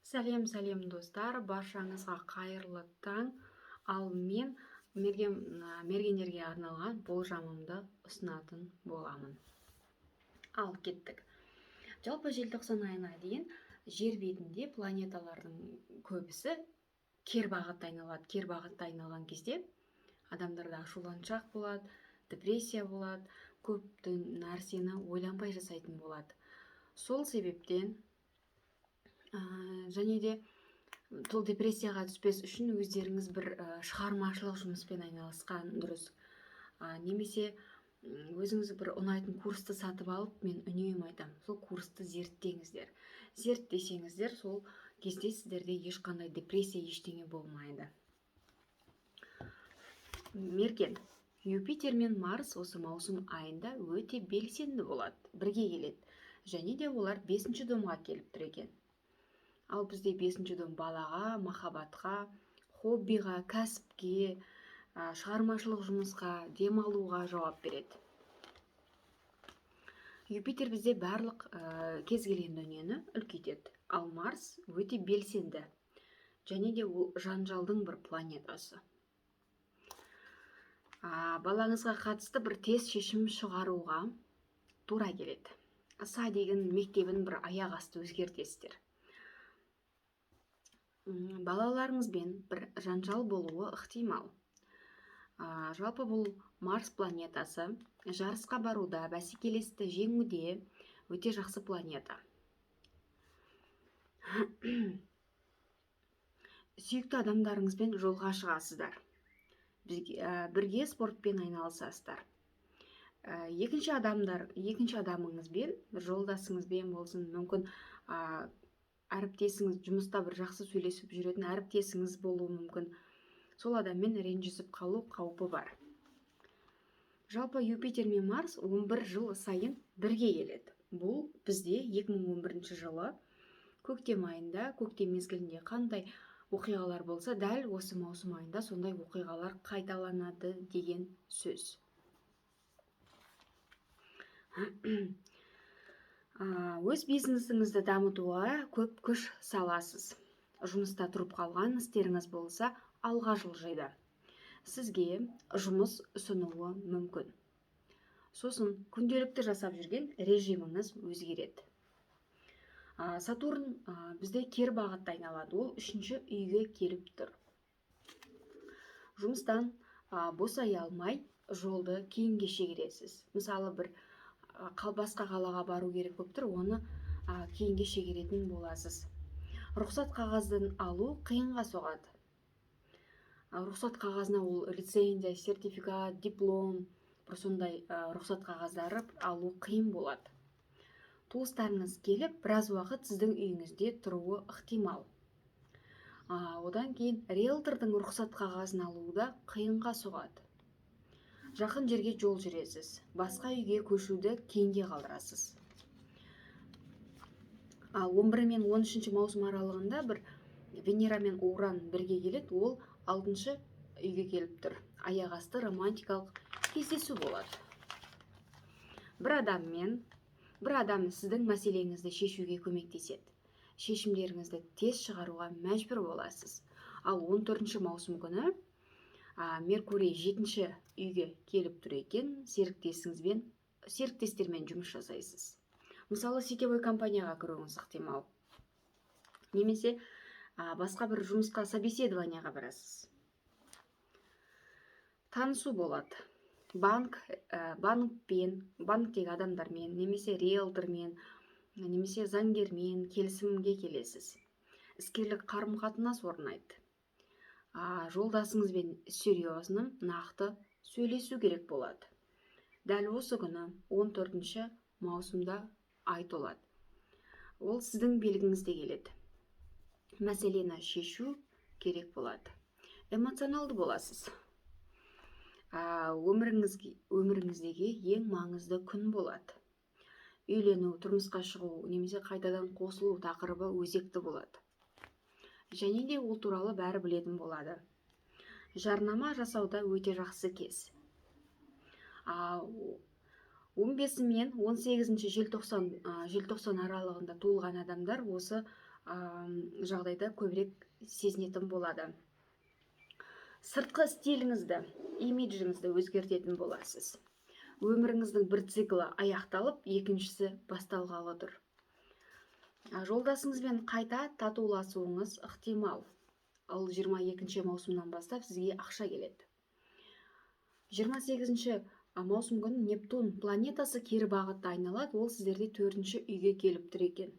Сәлем, сәлем, достар! Баршаңызға қайырлы таң! Ал мен мергендерге арналған болжамымды ұсынатын боламын. Ал кеттік. Жалпы, желтоқсан айына дейін жер бетінде планеталардың көбісі кері бағытта айналады. Кері бағытта айналған кезде адамдарда ашуланшақ болады, депрессия болады, көп нәрсені ойланбай жасайтын болады. Сол себептен және де сол депрессияға түспес үшін өздеріңіз бір шығармашылық жұмыспен айналысқан дұрыс немесе өзіңіз бір ұнайтын курсты сатып алып, мен үнемі айтамын, сол курсты зерттеңіздер. Зерттесеңіздер, сол кезде сіздерде ешқандай депрессия, ештеңе болмайды. Мерген Юпитер мен Марс осы маусым айында өте белсенді болады, бірге келеді және де олар бесінші домға келіп тұр екен. Ал бізде бесінші дом балаға, махаббатқа, хоббиға, кәсіпке, шығармашылық жұмысқа, демалуға жауап береді. Юпитер бізде барлық кез келген дүниені үлкейтеді, ал Марс өте белсенді және де ол жанжалдың бір планетасы. Балаңызға қатысты бір тез шешім шығаруға тура келеді. Садигін, мектебін бір аяқ асты өзгертесіздер. Балаларыңызбен бір жанжал болуы ықтимал. Жалпы, бұл Марс планетасы жарысқа баруда, бәсекелесті жеңуде өте жақсы планета. Сүйікті адамдарыңызбен жолға шығасыздар. Бірге спортпен айналысасыздар. Екінші адамдар, екінші адамыңызбен, бір жолдасыңызбен болсын, мүмкін, әріптесіңіз, жұмыста бір жақсы сөйлесіп жүретін әріптесіңіз болуы мүмкін, сол адаммен ренжісіп қалу қаупі бар. Жалпы, Юпитер мен Марс 11 жыл сайын бірге келеді. Бұл бізде 2011 жылы көктем айында, көктем мезгілінде қандай оқиғалар болса, дәл осы маусым айында сондай оқиғалар қайталанады деген сөз. Өз бизнесіңізді дамытуға көп күш саласыз. Жұмыста тұрып қалған істеріңіз болса, алға жылжиды. Сізге жұмыс ұсынуы мүмкін. Сосын күнделікті жасап жүрген режиміңіз өзгереді. Сатурн бізде кері бағытта айналады, ол үшінші үйге келіп тұр. Жұмыстан босай алмай, жолды кейінге шегересіз. Мысалы, бір басқа қалаға бару керек болып тұр, оны кейінге шегеретін боласыз. Рұқсат қағазын алу қиынға соғады. Рұқсат қағазына, ол лицензия, сертификат, диплом, бір сондай рұқсат қағаздары алу қиын болады. Туыстарыңыз келіп, біраз уақыт сіздің үйіңізде тұруы ықтимал. Одан кейін риэлтордың рұқсат қағазын алу да қиынға соғады. Жақын жерге жол жүресіз, басқа үйге көшуді кейінге қалдырасыз. Ал 11 мен 13 маусым аралығында бір Венера мен Уран бірге келеді, ол алтыншы үйге келіп тұр. Аяқ асты романтикалық кездесу болады бір адаммен. Бір адам сіздің мәселеңізді шешуге көмектеседі, шешімдеріңізді тез шығаруға мәжбүр боласыз. Ал 14 маусым күні Меркурий жетінші үйге келіп тұр екен. Серіктесіңізбен, серіктестермен жұмыс жасайсыз. Мысалы, сетевой компанияға кіруіңіз ықтимал немесе басқа бір жұмысқа собеседованияға барасыз. Танысу болады банкпен, банктегі адамдармен немесе риэлтормен, немесе заңгермен келісімге келесіз. Іскерлік қарым қатынас орнайды. Жолдасыңызбен серьезно, нақты сөйлесу керек болады. Дәл осы күні, 14 маусымда ай толады, ол сіздің белгіңізде келеді. Мәселені шешу керек болады. Эмоционалды боласыз. Өміріңіздегі ең маңызды күн болады. Үйлену, тұрмысқа шығу немесе қайтадан қосылу тақырыбы өзекті болады және де ол туралы бәрі білетін болады. Жарнама жасауда өте жақсы кез. 15 мен 18 желтоқсан аралығында туылған адамдар осы жағдайда көбірек сезінетін болады. Сыртқы стиліңізді, имиджіңізді өзгертетін боласыз. Өміріңіздің бір циклі аяқталып, екіншісі басталғалы тұр. Жолдасыңызбен қайта татуласуыңыз ықтимал. Ал 22 маусымнан бастап сізге ақша келеді. 28 маусым күні Нептун планетасы кері бағытта айналады, ол сіздерде төртінші үйге келіп тұр екен.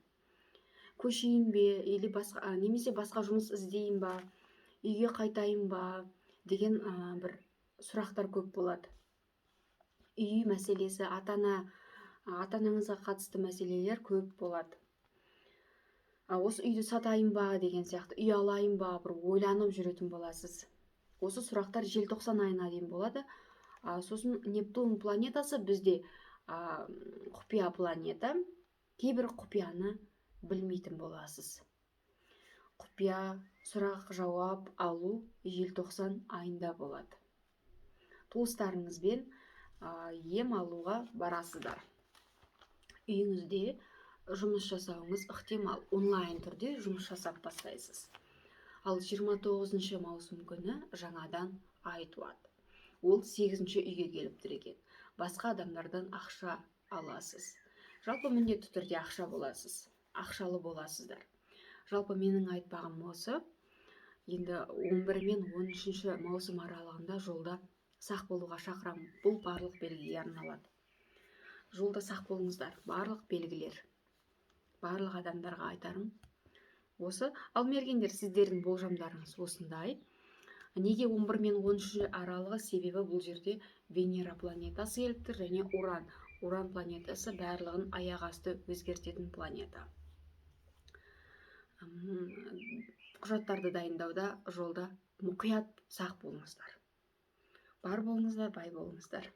Көшейін бе, или басқа, немесе басқа жұмыс іздейін ба, үйге қайтайын ба деген бір сұрақтар көп болады. Үй мәселесі, ата-анаңызға қатысты мәселелер көп болады. Осы үйді сатайын ба деген сияқты, үй алайын ба, бір ойланып жүретін боласыз. Осы сұрақтар желтоқсан айына дейін болады. Сосын Нептун планетасы бізде құпия планета. Кейбір құпияны білмейтін боласыз. Құпия сұрақ жауап алу желтоқсан айында болады. Туыстарыңызбен ем алуға барасыздар. Үйіңізде жұмыс жасауыңыз ықтимал. Онлайн түрде жұмыс жасап бастайсыз. Ал 29 маусым күні жаңадан ай туады. Ол 8 үйге келіп тұр екен. Басқа адамдардан ақша аласыз. Жалпы міндетті түрде ақша боласыз. Ақшалы боласыздар. Жалпы менің айтпағым осы. Енді 11 мен 13 маусым аралығында жолда сақ болуға шақырамын. Бұл барлық белгіге арналады. Жолда сақ болыңыздар. Барлық белгілер. Барлық адамдарға айтарым осы. Ал мергендер, сіздердің болжамдарыңыз осындай. Неге 11 мен 13 аралығы? Себебі бұл жерде Венера планетасы келіп тұр және Уран. Уран планетасы барлығын аяқ асты өзгертетін планета. Құжаттарды дайындауда жолда мұқият сақ болыңыздар. Бар болыңыздар, бай болыңыздар.